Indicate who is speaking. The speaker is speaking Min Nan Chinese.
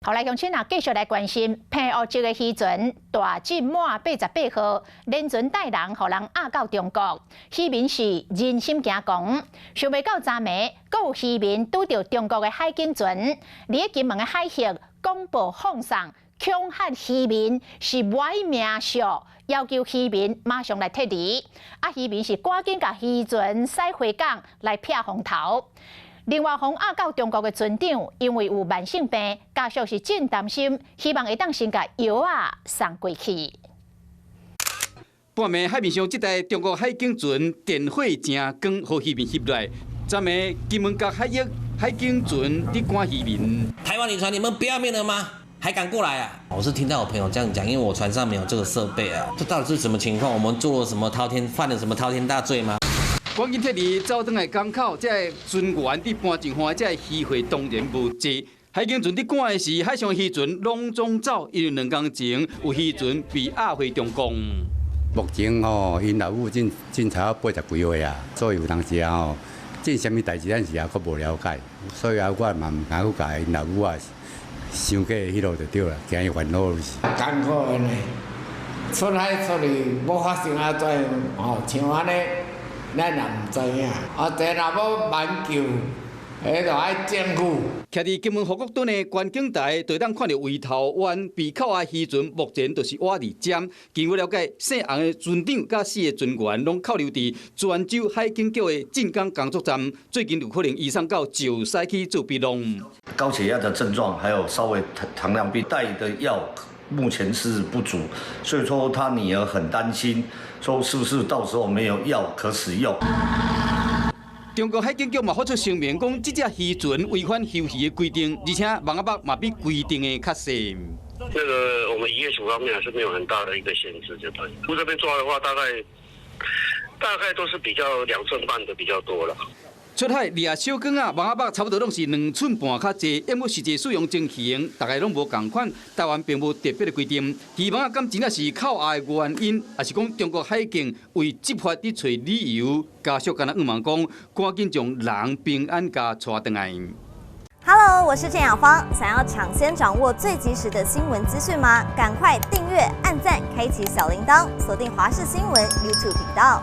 Speaker 1: 好來，鄉親啊，繼續來關心澎湖籍的漁船大進滿88號，連船帶人，予人押到中國。漁民是人心驚狂，想袂到昨暝，閣有漁民拄著中國的海警船，佇咧金門的海域廣播放送，恐嚇漁民是歪命數，要求漁民馬上來撤離。啊，漁民是趕緊共漁船駛回港來避風頭。另外，予押到中國的船長，因為有慢性病，家屬是真擔心，希望會當先共藥仔送過去。
Speaker 2: 半暝海面上這台中國海警船電火誠光，予漁民翕來。昨暝金門角海域海警船佇趕漁民。
Speaker 3: 台灣漁船，你們不要命了嗎？還敢過來啊？我是聽到我朋友這樣講，因為我船上沒有這個設備啊。這到底是什麼情況？我們做了什麼滔天，犯了什麼滔天大罪嗎？
Speaker 2: 趕緊撤離，走轉來港口，這个船員佇搬上岸，這个漁貨當然無濟。海警船佇趕的時，海上漁船攏總走，因為2工前有漁船被押回中國。
Speaker 4: 目前吼，𪜶老母進差80幾歲啊，所以有當時啊吼，進啥物代誌，咱是猶閣無了解，所以啊，我嘛毋敢去共𪜶老母啊，傷過彼落就對啦，驚伊煩惱就是。
Speaker 5: 艱苦的呢，出海出去欲發生按怎樣吼，像按呢。咱也毋知影，啊，這若欲挽救，彼就愛政府。
Speaker 2: 徛佇金門護國墩的觀景台，就會當看著圍頭灣被扣押漁船，目前就是倚佇遮。根據了解，姓洪的船長佮四个船員攏扣留佇泉州海警局的進港工作站，最近有可能移送到石狮去做筆錄。
Speaker 6: 高血壓的症狀，還有稍微糖尿病帶的藥，目前是不足，所以說他女兒很擔心，說是不是到時候沒有藥可使用。
Speaker 2: 中國海警局嘛發出聲明，講這隻漁船違反休漁的規定，而且網仔目嘛比規定的較細。
Speaker 7: 那個我們漁業署方面還是沒有很大的一個限制，就對。我這邊抓的話，大概都是比較2寸半的比較多了。
Speaker 2: 出海掠小卷仔，網仔目差不多攏是2寸半較濟，毋過實際使用情形，大概攏無仝款。台灣並無特別的規定，漁網仔敢真正是扣押的原因，抑是講中國海警為執法佇揣理由？家屬敢若向望講，趕緊將人平安共帶轉來。
Speaker 8: Hello，我是鄭雅芳，想要搶先掌握最及時的新聞資訊嗎？趕快訂閱、按讚、開啟小鈴鐺，鎖定華視新聞 YouTube 頻道。